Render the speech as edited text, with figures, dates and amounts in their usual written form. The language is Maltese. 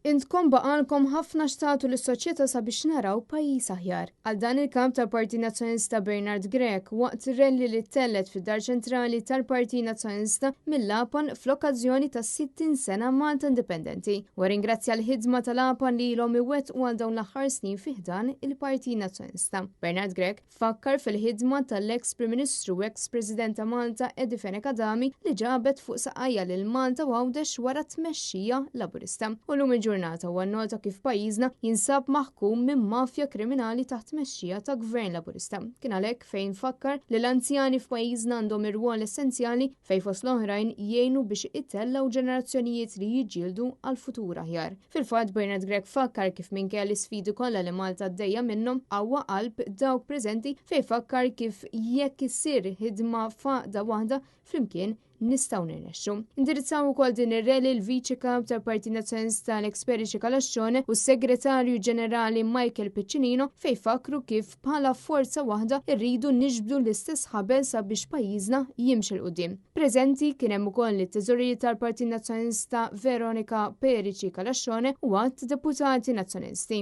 Intkom baqgħalkom ħafna x'tagħtu lis-soċjetà sabiex naraw pajjiż aħjar. Qal dan il-Kap tal-Partit Nazzjonalista Bernard Grech waqt rally li ttellgħet fid-Dar Ċentrali tal-Partit Nazzjonalista mill-APAN fl-okkażjoni tas-60 sena Malta Indipendenti. Huwa ringrazzja l-ħidma tal-APAN li ilhom iwettqu għal dawn l-aħħar snin fi ħdan il-Partit Nazzjonalista. Bernard Grech Fakkar fil-ħidma tal-eks Prim Ministru u eks President ta' Malta Eddie Fenech Adami li ġabet fuq saqajha lil Malta u Għawdex wara tmexxija Laburista. U llum il-ġurnata huwa nnota kif pajjiżna jinsab maħkum minn mafja kriminali taħt tmexxija ta' Gvern Laburista. Kien għalhekk fejn fakkar li l-anzjani f'pajjiżna għandhom irwol essenzjali fejn fost l-oħrajn jgħinu biex itellgħu ġenerazzjonijiet li jiġġieldu għal futur aħjar. Fil-fatt, Bernard Grech fakkar kif minkejja l-isfidi kollha li Malta għaddejja minnhom, qawwa qalb dawk preżenti fejn fakkar kif jekk issir ħidma f'għaqda waħda flimkien nistgħu nirnexxu. Indirizzaw ukoll din ir-rally l-Viċi Kap tal-Partit Nazzjonalista Alex Perici Calascione u s-Segretarju Ġenerali Michael Piccinino fejn fakkru kif bħala forza waħda rridu niġbdu l-istess ħabel sabiex pajjiżna jimxi 'l quddiem. Preżenti kien hemm ukoll it-Teżorier tal-Partit Nazzjonalista Veronica Perici Calascione u għadd deputati Nazzjonalisti.